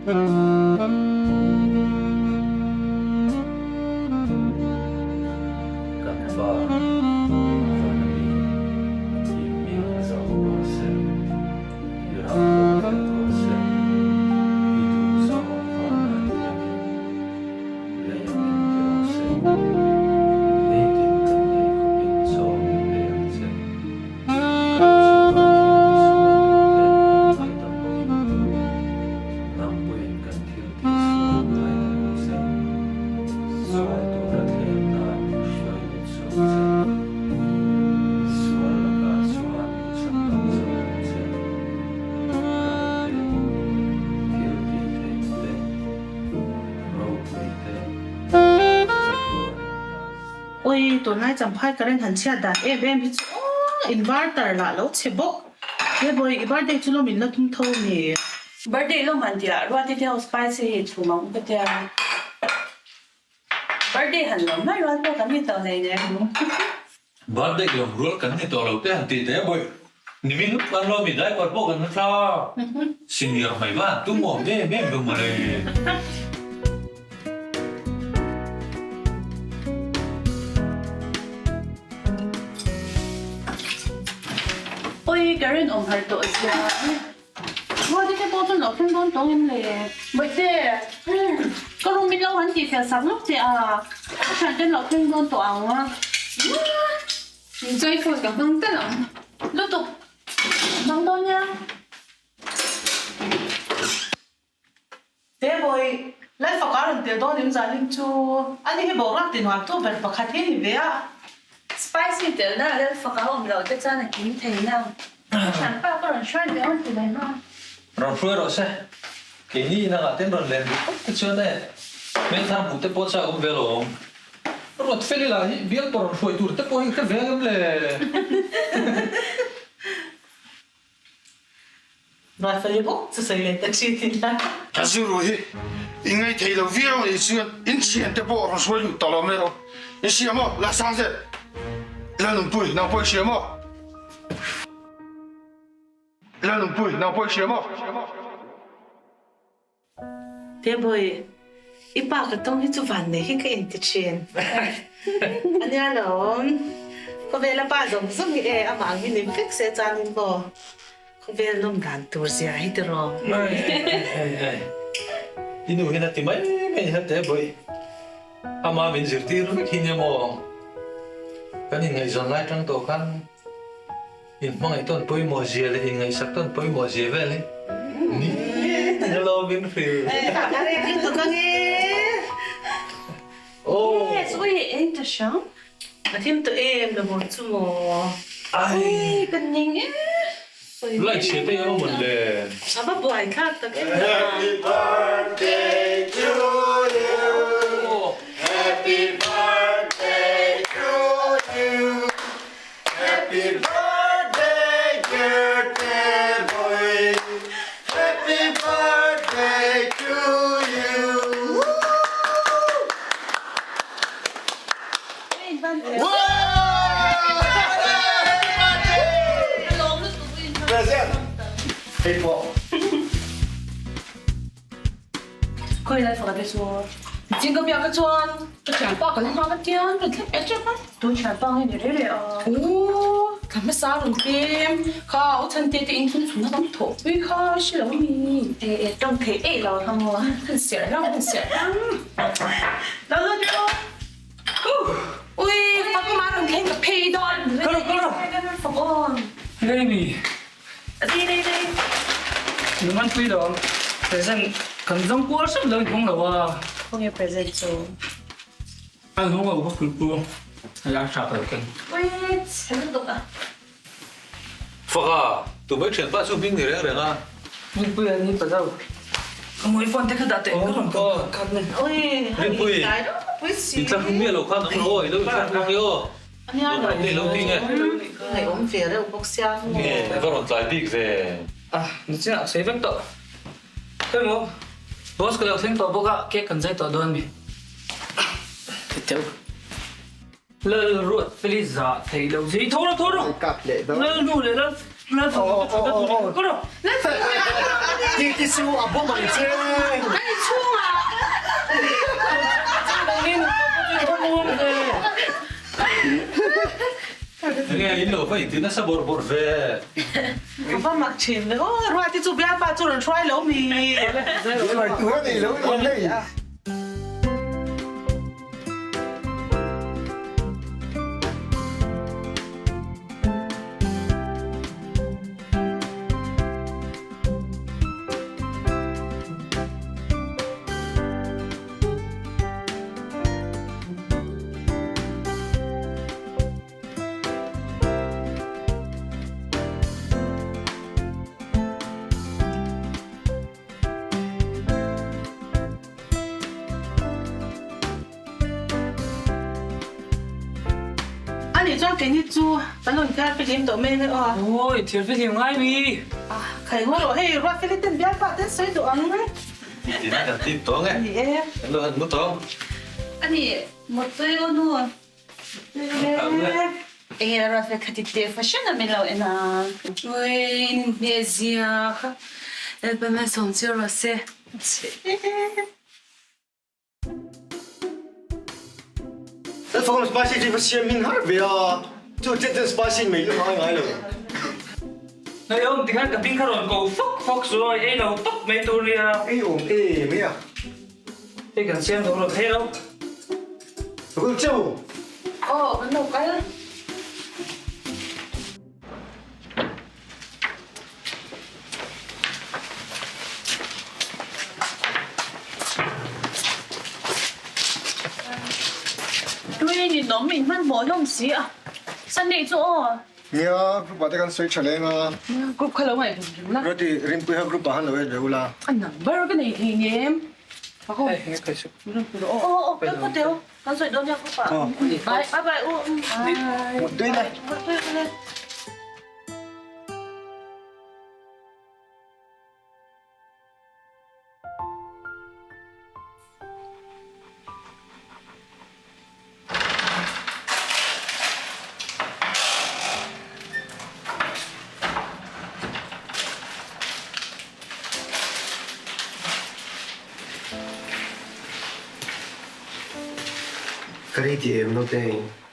Kan Pa, van a mi, i hming zau rawh se, i ram lo thleng rawh se, i duhzawng vanah ti angin lei angin ti rawh se. Nitin kan ei khawpin chaw min pe ang che. Kan chunga thil tisual tute kan ngaidam bawkin, nang pawhin kan thil tihsual ngaidam ang che. Sual tura thlem nan min hruai lut suh ang che. Sual lakah chuan min chhandam zo ang che. Ram te, thil tih theih te, ropui te, chatuan in ta si. Ui, tunlai champhai current han chhiat dan em em hi chu aw, inverter lah lo chhe bawk. He bawi, i birthday chu lawm in la tum tho mi? Birthday lawm han tih ah Ruati te ho spicy hi chhum ang ka tia. Birthday han lawm mai rual pawh kan ni tawh nei nen. Birthday lawm rual kan ni tawh lo te han tih teh bawi. Nimin kan lawm i diaper pawh kan la thla. Senior mai va han tum awm em em lo mawle. Oi, ka rinawm har tawh zia. Ruati te pawh chuan lo thleng dawn tawng em le? Bawihte, ka room in lo han tih fel sak lawk che a, ka thian ten lo thleng dawn tawh ang a. Inchai phone ka hmang tal ang. Lutuk, hmang dawn nia. Te bawi, Lal faka rawn tel dawn em zanin chu ani hi boruak ti nuam tu ber pakhat hi a ni ve a. Spicy telna Lal faka awm loh te chuan a kim thei na. Thian pa ka rawn hruai ve ang ti mai ma. Rawn hruai rawh se. Keini inangah ten rawn len duh phawt te chuan e hmelthar hmuh te pawh chak awm ve alawm. Ruat fel ila hi bial pawh rawn hruai tur te pawh hi hre ve angem le. Rifle bawk chu sawi leh ta thin ila. Ka zuru hi i ngai thei lo viau a nih chuan in thiante pawh rawn hruai lut tawh lo mai rawh. I hria maw? La sang zet. La nunpui, nang pawh i hria maw? La nunpui, nang pawh i hria maw? Tebawii, i pa ka tawng hi chu van nei hi ka inti thin. A nia lawm. Khawvela pa zawng zawng hi e, amah ang hi ni vek se chuanin maw khawvel nawm dan tur zia hi tiraw. I nu hian a ti mai mai a Tebawii. Ama min zirtir vek hi nia maw. Kan inngaihzawn lai tang tawh khan In hmangaih tawn pawimawh zia leh in ngaihsak tawn pawimawh zia vel hi ni tin a lo min hrilh. A rek lutuk ang e. Aw. Yes, ui eng ta hrang. A thim tawh em la bawr chu maw. Ui ka ning e. Light chhia te emaw mawn le. A va buai thlak tak em la. Happy birthday to you Happy birthday to you Happy birthday dear Teboi Happy birthday to you Present Hei pawh. Khawi lai faka te chu Zing ka biak ka chuan ka thianpa ka la nghak a tiang ka thlep et rep a. Tun thianpa nge ni reh reh a. Ooh ka hmasa rawn tlem kha u chhan te te in thun chhun a kan thawh pui kha hre lo mi. E e tawng theih eih lo kha maw. Han serh hlauh han serh hlauh. Lo lut rawh. Ui fak awm a rawn thleng ka phei dawn. Ka rawh ka rawh. Fak awm. Rei mi. Dei dei dei. Numan pui lo. Present kan zawng kual hrep lo in hawng lo a. Khawnge present chu? An hawng lo ka kulpu a la tha ka lo ken. Wait, chhe lutuk a. Faka, tu mai thianpa chu hming ni reng reng a. Rinpui a ni pa zo. Ka mawi phone te kha dah teh ka rawn kal khat nen. Ui, Rinpui, in thlahrung miah lo khan awm lo aw, i lo in thlahrung ang i aw. Ania lo ngaihawm ve reuh bawk sia maw. Nge va rawn tlai bik ve. Ah nichinah a sawi vek tawh. Khawi maw boss ka lo thleng tawh bawk a cake kan zai tawh dawn mi. Titeu. Lal ruat feli zah thei lo zui tho rawh tho rawh. Lal nu leh lal. Ti ti su a bawm ang che. Kan in chhungah. Enge in lo va inti nasa bawrh bawrh ve. Ka va mak thin ve aw, Ruati chu bialpa chu rawn hruai lo mi. Hruai nei lo ni hei. A nih chuan keini chu kan rawn thiar fihlim tawh mai ange aw. Awi, thiar fihlim ngai mi. Khai ngaw rawh hei, Ruatfeli ten bialpa ten sawi duh ang. Tin kan tip tawh ange. Ni e. Kan lo han mu tawh. A nih, mawtui aw nu. Enge a ruat ve kha ti teh fahran a min lo en a. Ui, in inhmeh zia kha Lalpa malsawm che rawh se. Lalfakawm spicy chu i va siam hmin har ve a, chu chet chuan spicy mai luh ngai ngai lo. Ngaiawm tikhan ka hming kha rawn ko fawk fawk chu a ei lo tawp mai tur nia. Ei awm em mai a. Hei kan siam tawh rawn thei lo. Ka kal cheu. Aw kan lo kal. Tui ni nawm in hmanhmawh hlawm si a. Sunday chu aw. Nia, group ah te kan sawi tha leng a. Nia, group kha lo ngaih rum rum la. Ruati, Rinpuii kha group ah khan lo en ve ula. A number ka nei thei ngem. Hei, hei ka chu. Aw, aw, kal phawt teh u. Kan sawi dawn nia group ah. Bye. Bye bye u. Bye. Muttui le. Muttui le. Ka rei tih em naute?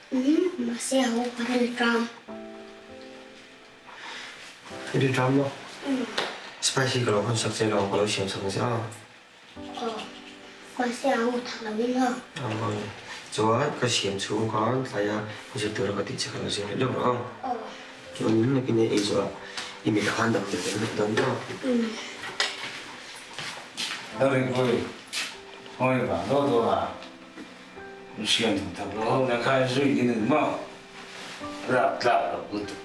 Umm, mahse a ho ka rel tram. I ri tram maw? Spicy ka lo hawn sak che lo, ka lo siam sak ang che a. Aw, mahse a ho tak lo in aw. Aw, chuan ka siam chhung khan tlaia zir tura ka tih che ka lo zir leh lawk rawh a. Aw. Chuanin nakin ei zawh ah i mit khan dam leh leh lawk dawn maw? Umm. Rinpui, hawi vang dawt dawt a, in siam tak lo na kha zui din in maw? Rap tlak loh lutuk.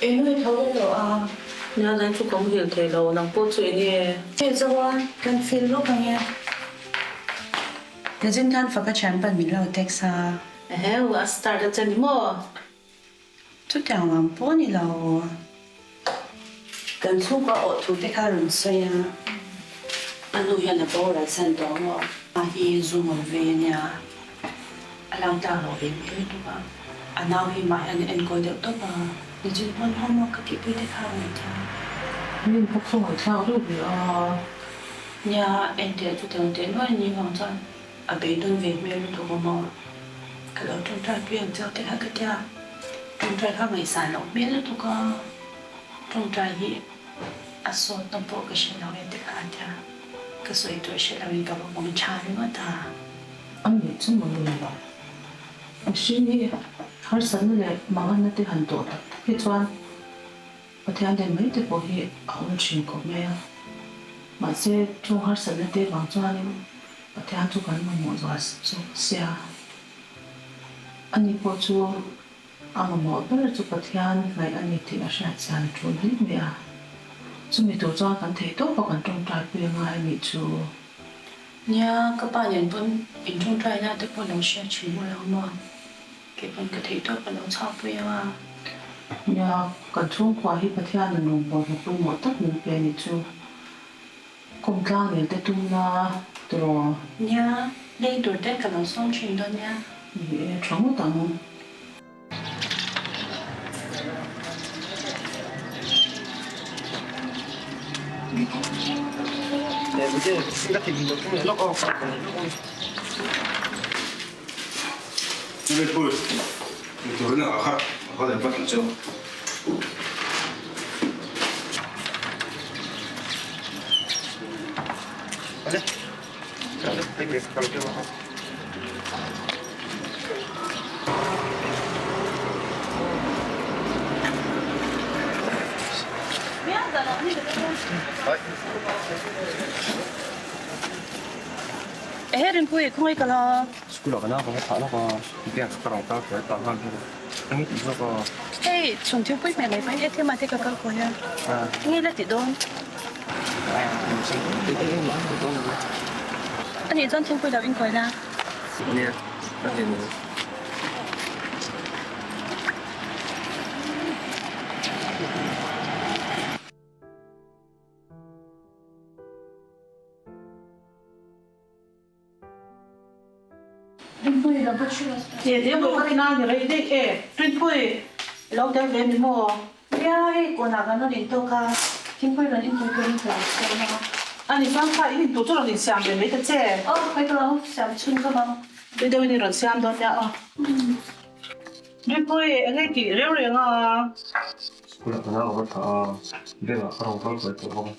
Eng nge tho leh tawh a? Nia zain chu ka muhil thei lo, nang pawh chu eng nge? Hei zo a, kan feel lawk ang e. Nichin khan faka thian pan min lo text a. Eheu, a start a che ni maw? Chutiang vang pawh ni lo. Kan chhungkua awh thu te kha rawn sawi a, a nu hian a boral san tawh ang aw. A hi zu ngawi ve a nia, a lang tlak loh ve hmel lutuk a, a nau hi mah hian a enkawl deuh tawp a, nichin pawn homework ka tihpui te kha a ngaihthla. Min pawh khaw ngaihthlak deuh ve a. Nia, enteh chutiang teh nuai ni vang chuan A beidawn ve hmel lutuk awm aw. Ka lo tawngtai pui ang cheu te kha ka tia. Tawngtai kha ngaihsan loh hmel lutuk a. Tawngtai hi a sawt na pawh ka hre lo e te kha a tia. Ka sawi tur hre lo in ka va mawng tha ringawt a. A nih chu maw ni lo. Mihring hi harsatna leh manganna te han tawh tak tak hi chuan Pathian den mai te pawh hi a awm thin khawp mai a. Mahse chung harsatna te vang chuanin Pathian chu kan mamawh zual zawk sia. Ani pawh chu a mamawh ber chu Pathian hnaih a ni tih a hriat chian a tul hle mai a. Chumi tur chuan kan theih tawp a kan tawngtai pui a ngai a nih chu. Nia, ka pa nen pawn in tawngtaina te pawh lo hriat thin maw lo maw? Kei pawn ka theih tawp ka lo chhak pui ang a. Nia, kan chhungkua hi Pathian in rawngbawlna pawimawh tak min pe a nih chu. Kawmtlang nel te tum na tiraw? Nia, leng tur ten ka lo sawm thin dawn nia. Ni e, tha ngawt ang. Ehe Rinpui, khawngaih ka la. School ah ka nau ka va thlah lawk a, bank ka rawn kal fel tah nghal bawk a, eng i tih zawk a? Hei, chhung thingpui hmeh mai pahin ATM ah te ka kal kawi a, eng i la tih dawn? A nih chuan thingpui lo inkawi la. Nia, ka hlim ang. Rinpui lo va chhun a. He te pawh ka rin a ni rei daih e. Rinpui i lo tel ve ni maw? Nia hei kawnah kan rawn intawk a, thingpui rawn inpui turin ka lo siam a. A ni chuan kha in intur chu rawn insiam ve mai ta che. Aw khawi ka lo siam chhun zawk ang. Tui deuhin i rawn siam dawn nia aw. Rinpui eng nge tih reu reng a? School ah ka nau ka va thlah a, bank ah ka rawn kal buai tawh bawk a.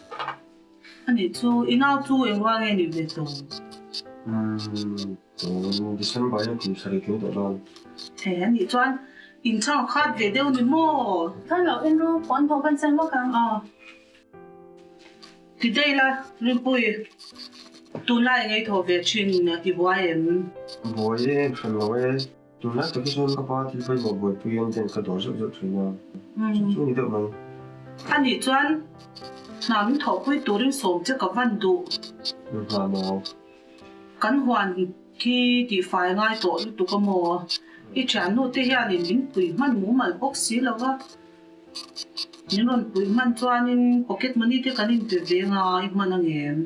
A nih chu, i nau chu engvang nge ni ve tawh? Umm, December hian kum sarih tling tawh dawn. He, a nih chuan in chhang khat ve deuh ni maw? Khan lo en ru, puan pawh kan sen vak ang. Aw. Ti daih la, Rinpui, tunlai engei thaw ve thin i buai em? Buai e, en hran lo e. Tunlai tak hi chuan ka pa thil pawimawh buaipui hian tent ka dawr zeuh zeuh thin a, chu chu a ni deuh mai. A nih chuan hna min thawhpui turin sawm che ka van duh. Hna maw? Kan huan khi tihfai ngai tawh lutuk a maw? I thiannu te hianin min pui hman mumal bawk si lo va, min rawn pui hman chuanin pocket money te kan inpe ve nga i hman angem?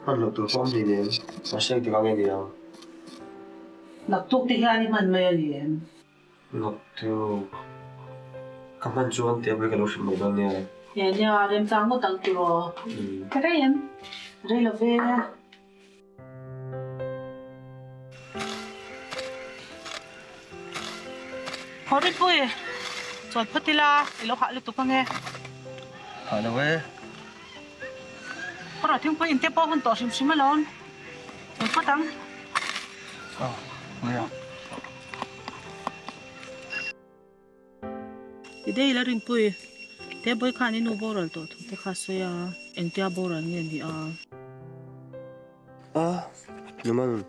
Hman loh tur pawh awm hleinem, mahse engtik ah nge ni ang? Naktuk te hian i hman mai a ni em? Naktuk ka hman chuan table ka lo hrilh mai dawn nia. Nia nia, remchang ngawt ang tiraw? Ka rei em? Rei lo ve. Haw Rinpui, chawl phawt ila i lo hah lutuk ange. Hah lo e. Ka rawh thingpui in te pawh hun tawh hrim hrim alawm. Chawl phawt ang. Aw, nia. Ti dei la Rinpui, te bawi khan i nu boral tawh thu te kha sawi a, engtia boral nge ni a? A, Numan,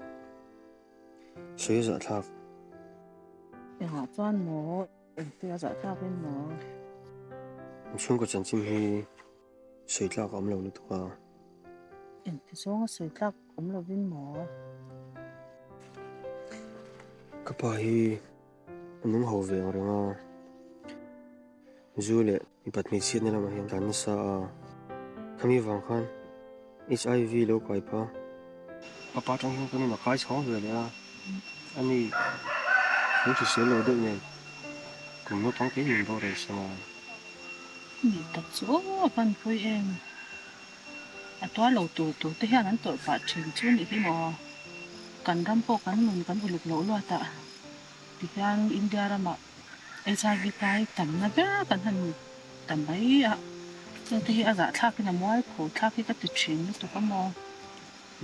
sawi zahthlak. Engah chuan maw, engtia zahthlak in maw? Chhungkaw chanchin hi sawi tlak a awm lo lutuk a. Engti zawnga sawi tlak awm lovin maw? Ka pa hi a nung ho ve ang reng a, zu leh mipat hmeichhiatna lamah hian tlan nasa a, khami vang khan HIV lo kai pha. Ka pa atang hian ka nun a kai chhawng ve leh a, ani lo hrisel lo deuh nen kum naupang te min boral san a. Ni tak chu a van pawi em? A tuar lo tur tur te hian an tawrh pah thin chu nih hi maw? Kan ram pawh kan nun kan uluk loh luat a, tihian India ramah HIV kai tamna ber kan han ta mai a, heng te hi a zahthlakin a mualpho thlak hi ka ti thin lutuk a maw?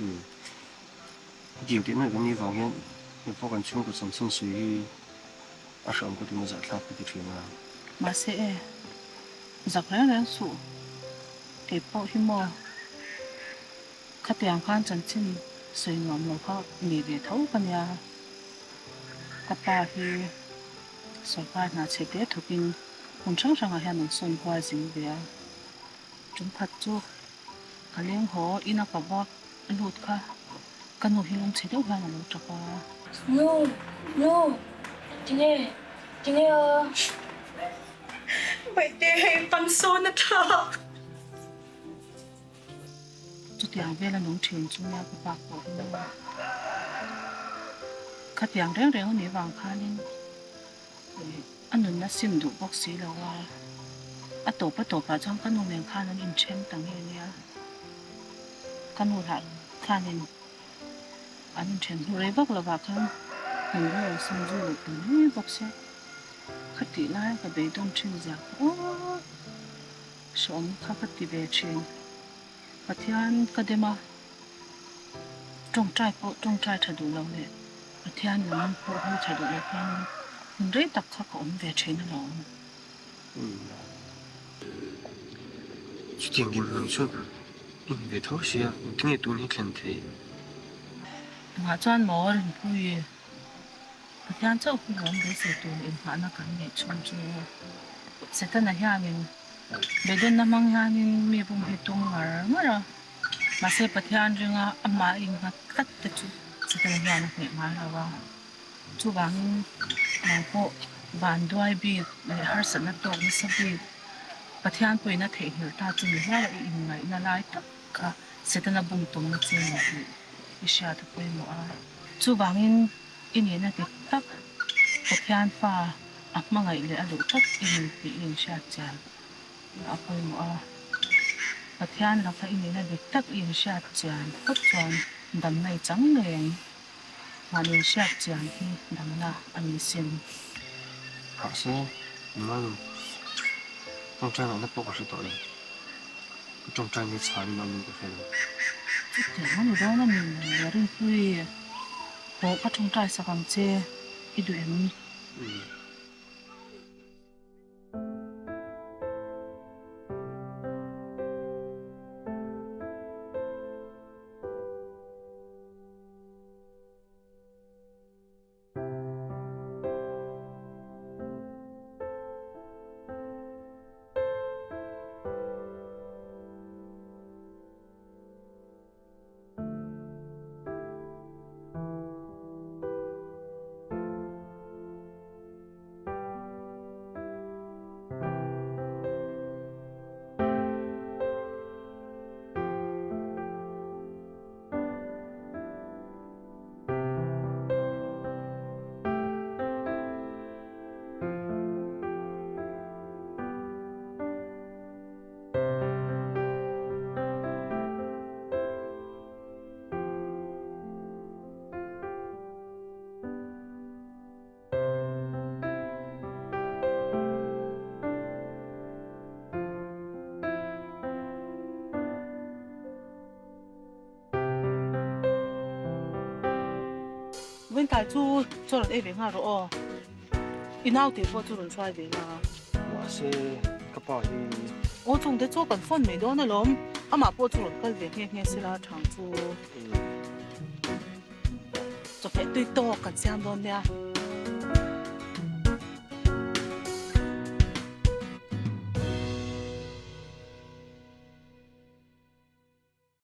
Umm. Hetiang tih mai kan nih vang hian heng pawh kan chhungkaw chanchin sawi hi a hreawm ka tiin a zahthlak ka ti thin a. Mahse e, zak reng reng suh. Kei pawh hi maw khatiang khan chanchin sawi nuam lo kha ni ve tho ka nia. Ka pa hi sawrkar hna chhe te thawkin hmun hrang hrangah hian an sawn kual zing ve a. Tum khat chu ka leng haw ina ka va lut kha ka nu hi lungchhe deuh hian a lo tap a. Nu! Nu! Tinge? Tinge a? Baihte hei pansawn a thlak. Chutiang vela nung thin chu nia ka pa pawh hi maw. Khatiang reng reng a nih vang khanin a nunna sim duh bawk si lo a, a tawp a tawpah chuan ka nu nen khan an inthen ta nge nia. Ka nu lah khanin an inthen hnu rei vak lovah khan min rawh sim zui leh ta mai bawk sia. Ka tih lai ka beidawn thin zia kha aw hreawm kha ka ti ve thin. Pathian ka dem a, tawngtai pawh tawngtai tha duh lo leh Pathian lam pawh hawi tha duh lo khan hun rei tak kha ka awm ve thin alawm. Chutiang dinhmun chuan i ni ve tho sia, engtinge tun hi thlen thei? Tunah chuan maw Rinpuii? Pathian chauh hi lawm beisei tur inhmahna kan neih chhung chu Setana hianin beidawnna hmang hianin mi bum hi tum ngar ngar a, mahse Pathian ringa amah innghat tlat te chu Setana hian a hneh ngai lo a. Chuvangin nang pawh vanduai bik leh harsatna tawk nasa bik Pathian puina theihnghilh ta chu ni hial a i inngaihna lai tak kha Setana bum tumna che ni tih i hriat a pawimawh a. Chuvangin i nihna dik tak Pathian fa a hmangaih leh a duh tlat i ni tih i inhriat chian a pawimawh a. Pathian laka i nihna dik tak i inhriat chian phawt chuan damna i chang ngei ang. Mahni inhriat chian hi damna a ni sin. Mahse, Manu, tawngtai ngaihna pawh ka hre tawh lo. Ka tawngtai nge chhanin awmin ka hre lo. Chutiang a ni dawn a ni le Rinpuii. Pawh ka tawngtai sak ang che i duh em? Vawiin chu chaw rawn ei ve nghal rawh aw. I nau tih pawh chu rawn hruai ve la. Mahse ka pa hi. Aw chungte chu kan phone mai dawn alawm. Amah pawh chu rawn kal ve nghe nghe sela thang chu. Chawhmeh tui tawk kan siam dawn nia.